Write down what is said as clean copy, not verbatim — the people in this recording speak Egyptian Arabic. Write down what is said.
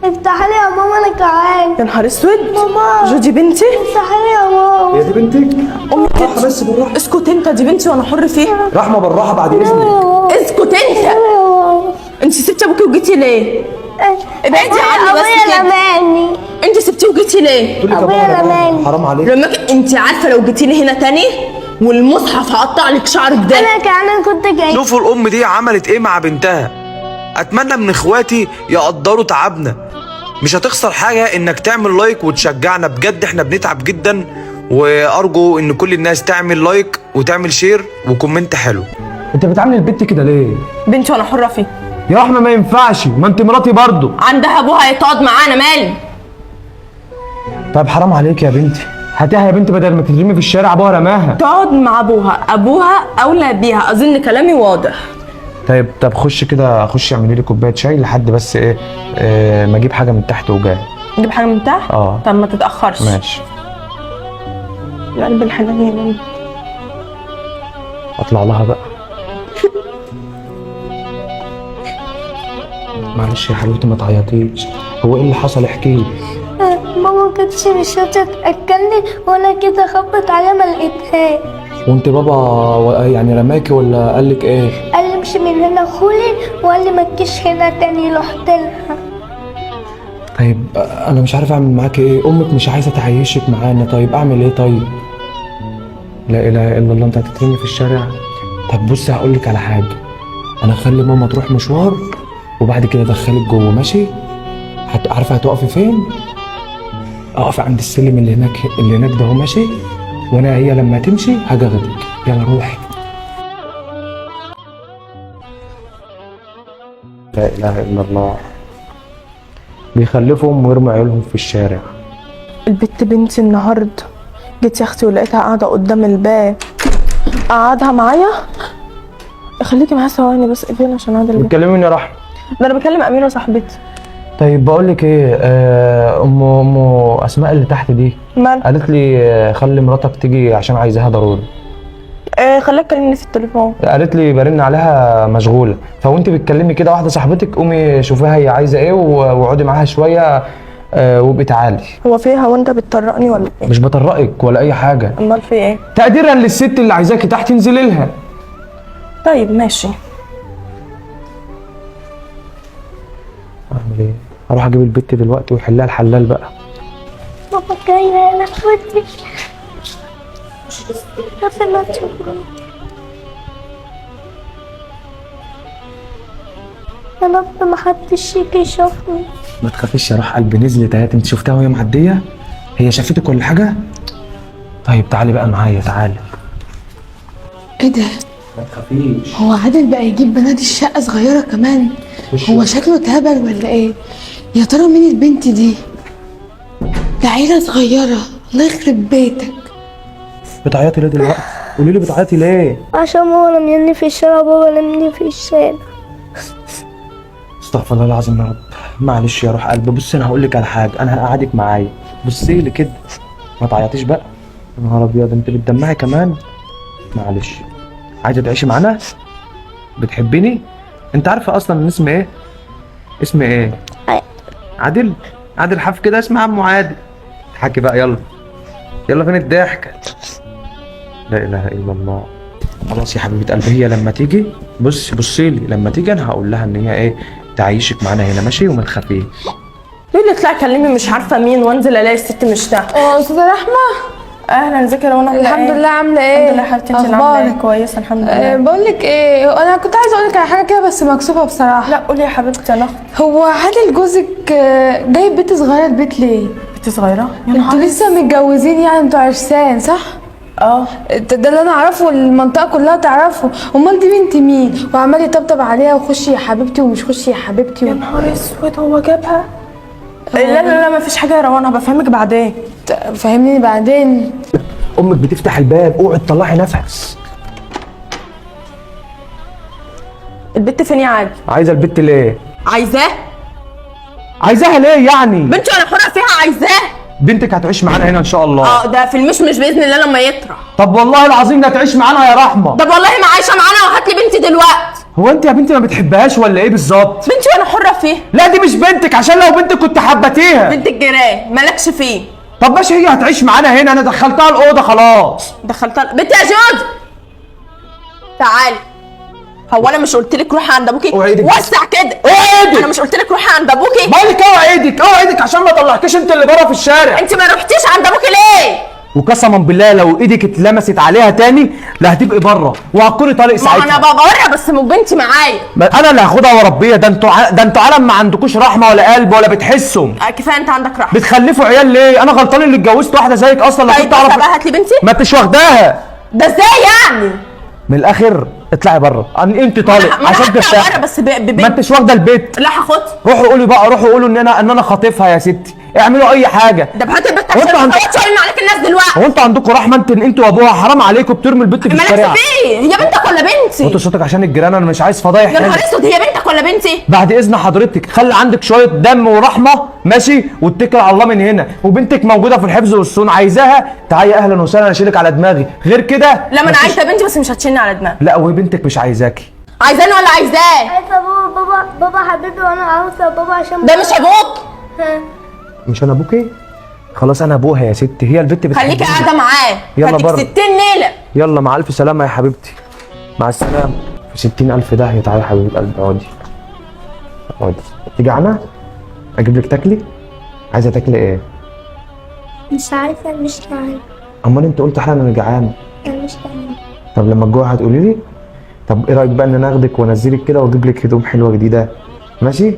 افتحي لي يا ماما انا جعان. يا نهار اسود ماما جودي بنتي، افتحي لي يا ماما. هي دي بنتك؟ امك بس بالراحة. اسكت انت، دي بنتي وانا حر فيها. رحمه بالراحة بعد اذنك. اسكت انت، انت سبتي ابوكي وجيتي ليه؟ ابعدي عني بس ابويا كده. رماني. انت سبتيه وجيتي ليه؟ تقول لك يا أبويا بابا رماني. حرام عليك. لما انت عارفه لو جيتي لي هنا تاني والمصحف هقطع لك شعرك ده. انا جعانة كنت جاي. شوفوا الام دي عملت ايه مع بنتها. اتمنى من اخواتي يقدروا تعبنا، مش هتخسر حاجة انك تعمل like وتشجعنا، بجد احنا بنتعب جدا، وارجو ان كل الناس تعمل like وتعمل share و comment حلو. انت بتعامل البنت كده ليه؟ بنتي وانا حره فيها. يا رحمه ما ينفعش، ما انت مراتي برضو. عندها ابوها يتقعد معانا، مالي؟ طيب حرام عليك يا بنتي، هاتيها يا بنتي بدل ما تترمي في الشارع، ابوها رماها. تقعد مع ابوها، ابوها اولى بيها، اظن كلامي واضح. طيب طب خش كده، خش اعملي لي كوباية شاي لحد بس ايه، ما اجيب حاجة من تحت وجاي. نجيب حاجة من تحت؟ اه. طب ما تتاخرش. ماشي. يا قلب الحنان يا بنت. اطلع لها بقى. معلش يا حبيبتي ما تعيطيش، هو ايه اللي حصل؟ احكي لي. ماما ما كانتش مش راضية تاكلني وانا كده خبط عليها ما لقيتهاش. وانت بابا يعني رماكي ولا قال لك ايه؟ قال لي امشي من هنا خولي، وقال لي ما تجيش هنا تاني. رحت لها. طيب انا مش عارف اعمل معاكي ايه، امك مش عايزه تعيشك معانا، طيب اعمل ايه؟ طيب لا اله الا الله، انت هتترمي في الشارع. طب بصي هقول لك على حاجة، انا هخلي ماما تروح مشوار وبعد كده ادخلك جوه، ماشي؟ عارفه هتقفي فين؟ اقف عند السلم اللي هناك، اللي هناك ده اهو، ماشي؟ وانا هي لما تمشي هاجي اخدك. يلا روحي. لا اله الا الله، بيخلفهم ويرموا عيالهم في الشارع. البت بنتي النهارده جيت يا اختي ولقيتها قاعدة قدام الباب، قعدها معايا. خليكي معايا ثواني بس اقفلي عشان اقعد الباب. بتكلمي مين يا رحمه؟ ده انا بكلم اميره صاحبتي. طيب بقول لك ايه، ام اسماء اللي تحت دي مال؟ قالت لي خلي مراتك تيجي عشان عايزاها ضروري. خليها تكلمني في التليفون. قالت لي برن عليها مشغولة، فوانت بتكلمي كده واحدة صاحبتك قومي شوفيها هي عايزه ايه واقعدي معاها شوية، وابقي تعالي. هو فيها وانت بتطرقني ولا ايه؟ مش بطرقك ولا اي حاجة. امال في ايه؟ تقديرا للست اللي عايزاكي تحت انزلي لها. طيب ماشي. اعمل ايه؟ اروح اجيب البت دلوقتي ويحلها الحلال بقى. ماما جاية انا اخوتي. ربنا يا رب ما حدش يجي يشوفني. ما تخافيش يا روح قلبي، نزلت اهي، انت شفتها وهي معدية؟ هي شافتك ولا حاجة؟ طيب تعالي بقى معايا، تعالي. ايه ده؟ ما تخافيش. هو عادل بقى يجيب بنات الشقة صغيرة كمان؟ هو شكله اتهبل ولا ايه؟ يا ترى مين البنت دي؟ ده عيله صغيرة، الله يخرب بيتك. بتعيطي ليه دلوقتي؟ قولي لي بتعيطي ليه؟ عشان ماما رمياني في الشارع وبابا رميني في الشارع. استغفر الله العظيم يا رب. معلش يا روح قلبي، بصي انا هقول لك على حاجة، انا هقعدك معايا. بصي لي كده، ما تعيطيش بقى. يا نهار ابيض، انت بتدمعي كمان. معلش، عايزه تعيشي معانا؟ بتحبيني؟ انت عارفه اصلا ان اسمي ايه؟ اسمي ايه؟ عادل. عادل حاف كده، اسمي عمو عادل. اضحكي بقى، يلا يلا، فين الضحك؟ لا اله الا الله. خلاص يا حبيبه قلبي، هي لما تيجي بصي بصي لي، لما تيجي انا هقول لها ان هي ايه، تعيشك معانا هنا، ماشي؟ وما تخافيش. ليه اللي طلع كلمني مش عارفه مين وانزل الاقي الست مش تحت؟ استاذه رحمه. اهلا، ازيك يا روان؟ عامله الحمد ايه؟ لله. عامله ايه؟ الحمد لله حبيبتي، انت اللي عامله ايه؟ اخبارك؟ كويسة الحمد لله. بقول لك ايه، انا كنت عايزه اقول لك على حاجة كده بس مكسوفه بصراحة. لا قولي يا حبيبتي. انا هو عادل جوزك جايب بنت صغيرة البيت ليه؟ بنت صغيرة؟ يا انتوا نهار. لسه متجوزين يعني، انتوا عرسان صح؟ اه ده اللي انا اعرفه، المنطقة كلها تعرفه. امال دي بنت مين؟ وعمال يطبطب عليها وخشي يا حبيبتي ومش خشي يا حبيبتي يا نهار اسود، هو جابها؟ لا لا لا ما فيش حاجة يا روان، هبقى افهمك بعدين. فهمني بعدين. امك بتفتح الباب، اوعي تطلعي نفس. البت فين يا عادل؟ عايزه البت ليه؟ عايزاه؟ عايزاها ليه يعني؟ بنتي انا حره فيها، عايزاه. بنتك هتعيش معانا هنا ان شاء الله. اه ده في المشمش باذن الله لما يطرح. طب والله العظيم ده هتعيش معانا يا رحمه. طب والله ما عايشه معانا، وهات لي بنتي دلوقتي. هو انت يا بنتي ما بتحبهاش ولا ايه بالظبط؟ بنتي وانا حره فيها. لا دي مش بنتك، عشان لو بنتك كنت حبتيها. بنت الجيران مالكش فيه. طب ماشي، هي هتعيش معانا هنا، انا دخلتها الاوضة خلاص. دخلتها بنتي يا جود، تعالي. هو انا مش قلت لك روحي عند ابوكي؟ اوعدك. وسع كده. اوعدك. انا مش قلت لك روحي عند ابوكي؟ مالك؟ اوعدك اوعدك عشان ما طلعتكش انت اللي بره في الشارع. انت ما رحتيش عند ابوكي ليه؟ وقسما بالله لو ايدك اتلمست عليها تاني لا هتبقي بره وهتكوني طالق ما ساعتها. انا بقى بره بس مو بنتي معايا. ما انا اللي هاخدها واربيها. ده انتوا ده انتوا عالم ما عندكوش رحمه ولا قلب ولا بتحسوا. كفاية انت عندك رحمه. بتخلفوا عيال ليه؟ انا غلطان اللي اتجوزت واحدة زيك اصلا. لو طيب كنت اعرف بقى هات لي بنتي. ما انتش واخداها. ده ازاي يعني؟ من الاخر اطلعي بره، انت طالق ما عشان انا هطلع ترتاحي. بره بس ما انتش واخده البيت. لا هاخدها. روحوا قولوا بقى، روحوا قولوا ان انا خاطفها يا ستي، اعملوا اي حاجة. ده بهات البنت هو انتوا عشان عند- ما تقعدش عليك الناس دلوقتي. هو انتوا عندكم رحمه؟ انتوا وابوها حرام عليكم بترموا البنت في مالكش الشارع. فيه، هي بنتك ولا بنتي؟ وطي صوتك عشان الجيران، انا مش عايز فضايح يا نهار هنا. اسود، هي بنتك ولا بنتي؟ بعد اذن حضرتك خلي عندك شوية دم ورحمة، ماشي؟ واتكل على الله من هنا. وبنتك موجودة في الحفظ والصون، عايزاها تعالي اهلا وسهلا، انا اشيلك على دماغي. غير كده لا ما انا مفيش- عايزه بنتي بس مش هتشيلني على دماغي. لا وبنتك مش عايزاكي. عايزاني ولا عايزاه؟ عايزه بابا، بابا بابا حبيبي، وانا عاوزه بابا عشان ده مش ابوك. ها. مش انا ابوكي؟ خلاص انا ابوها يا ستي، هي البنت بتحبني. خليكي قاعدة معاه. يلا هديك بره. 60 نيله. يلا مع الف سلامه يا حبيبتي، مع السلامة. في 60,000 داهية. تعالي يا حبيبه قلبي اقعدي اقعدي. انت جعانة؟ اجيب لك تاكلي؟ عايزه تاكلي ايه؟ مش عارفه، مش جعانة. امال انت قلت حالا انا جعان. انا مش جعانة. طب لما تجوع هتقولي لي؟ طب ايه رايك بقى ان انا اخدك وانزلك كده واجيب لك هدوم حلوة جديدة؟ ماشي؟